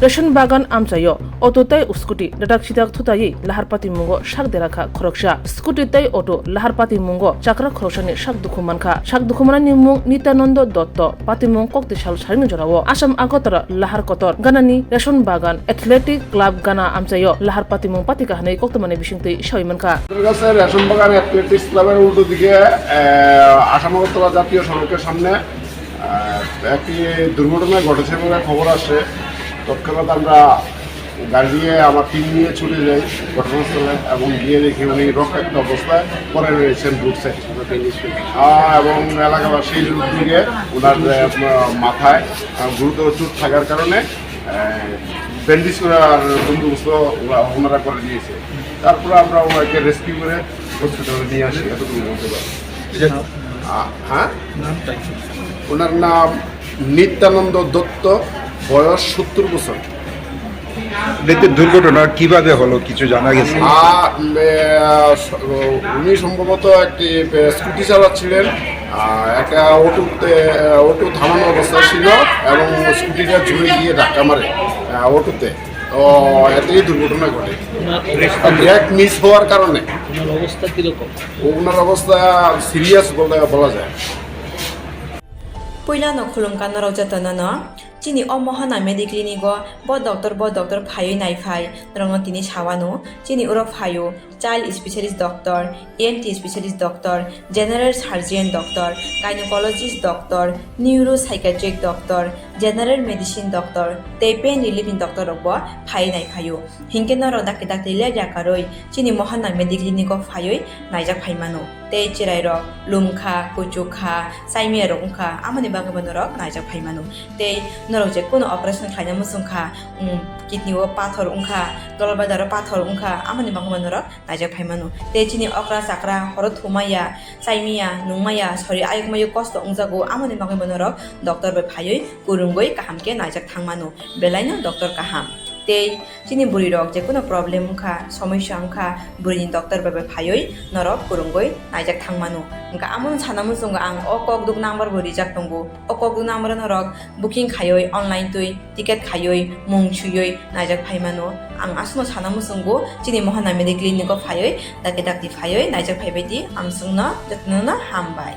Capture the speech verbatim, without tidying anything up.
Ration bagan amchaio auto tei scooty dadak sidak thutaiwi lahar patimungo sak dera kha khoroksa. Scooty tei auto lahar patimungo chakra khoroksani sak dukhu mankha. Sak dukhu manani mung Nityananda Dotto, patimung Koktisal saringni jorao. Assam Agartala lahar kotor ganani Ration bagan Athletic Club gana amchaio lahar patimung patika hwnwi koktwmani bisingtwi sawi mankha. আমাদের কাছে রেশন বাগান অ্যাথলেটিক্স ক্লাবের উল্টো দিকে, আহ, আসাম আগরতলা জাতীয় সড়কের সামনে, আহ, একটি দুর্ঘটনা ঘটেছে বলে খবর আসে। তৎক্ষণাৎ আমরা গাড়ি নিয়ে, আমার টিম নিয়ে ছুটে যাই ঘটনাস্থলে এবং গিয়ে দেখি উনি রক্তাক্ত অবস্থায় পড়ে রয়েছেন রোড সাইড। আহ, এবং এলাকাবাসীর উদ্যোগে ওনার, আহ, মাথায়, আহ, গুরুতর চোট থাকার কারণে, আহ, ব্যান্ডেজ করার বন্দোবস্ত ওরা, ওনারা করে দিয়েছে। তারপরে আমরা ওনাকে রেস্কিউ করে হসপিটালে নিয়ে আসি, এতটুকু বলতে পারি। আ-, হ্যাঁ? নামটা কি? ওনার নাম নিত্যানন্দ দত্ত, বয়স সত্তর বছর। এতে দুর্ঘটনা কিভাবে হলো, কিছু জানা গেছে? আ, উম, এ, স-, উনি সম্ভবত একটি, এ, স্কুটি চালাচ্ছিলেন। আ, একটা অটোতে, এ, অটো থামানো অবস্থা ছিল এবং স্কুটিটা জুড়ে গিয়ে ধাক্কা মারে, আ, অটোতে। তো এতেই দুর্ঘটনা ঘটে। ওনার অবস্থা, ব্রেক মিস হওয়ার কারণে। ওনার অবস্থা কিরকম? ওনার অবস্থা সিরিয়াস বলে বলা যায়। Puilano khulumkha norok jotono no. Chini o Mohana Mediclinic o bo doctor, bo doctor phaiwi naiphai norokno tini sawano. Chini oro phaio child specialist doctor, E N T specialist doctor, general surgeon doctor, gynecologist doctor, neuropsychiatric doctor, general medicine doctor tei pain relief ni doctor rok bo phaiwi naiphaio. Hinkhe norok dakti dakti lepya karwi chini Mohana Mediclinic o phaiwi naijak phaimano. Tei chwrairok lumkha, kuchukha, chaimiyarok wngkha, amoni bagwi bo norok naijak phaimano. Tei norok je kuno operation khlaina muchungkha, um, kidney o pathor wngkha, dolbadaro pathor wngkha, amoni bagwi bo norok naijak phaimano. Tei chini okra chakra horo thumaya, chaimaya, nungmaya, sori ayuk mayuk kosto wngjago, amoni bagwi bo norok doctor bai phaiwi kwrwngwi kaham khe naijak thangmano. Belaino doctor kaham. Tei chini bwrwi rok je kuno problem wngkha, somosya wngkha, bwrwi ni doctor bai bai phaiwi norok kwrwngwi naijak thangmano. Wngkha amo sana muchungo ang o kokduk number bo rijak tongo. O kokduk number o norok booking khaiwi online twi ticket khaiwi mung swiwi naijak phaimano. Ang aswkno sana muchungo chini Mohana Mediclinic o phaiwi dakti dakti phaiwi naijak phaibai di, amswkno jotono no hambai.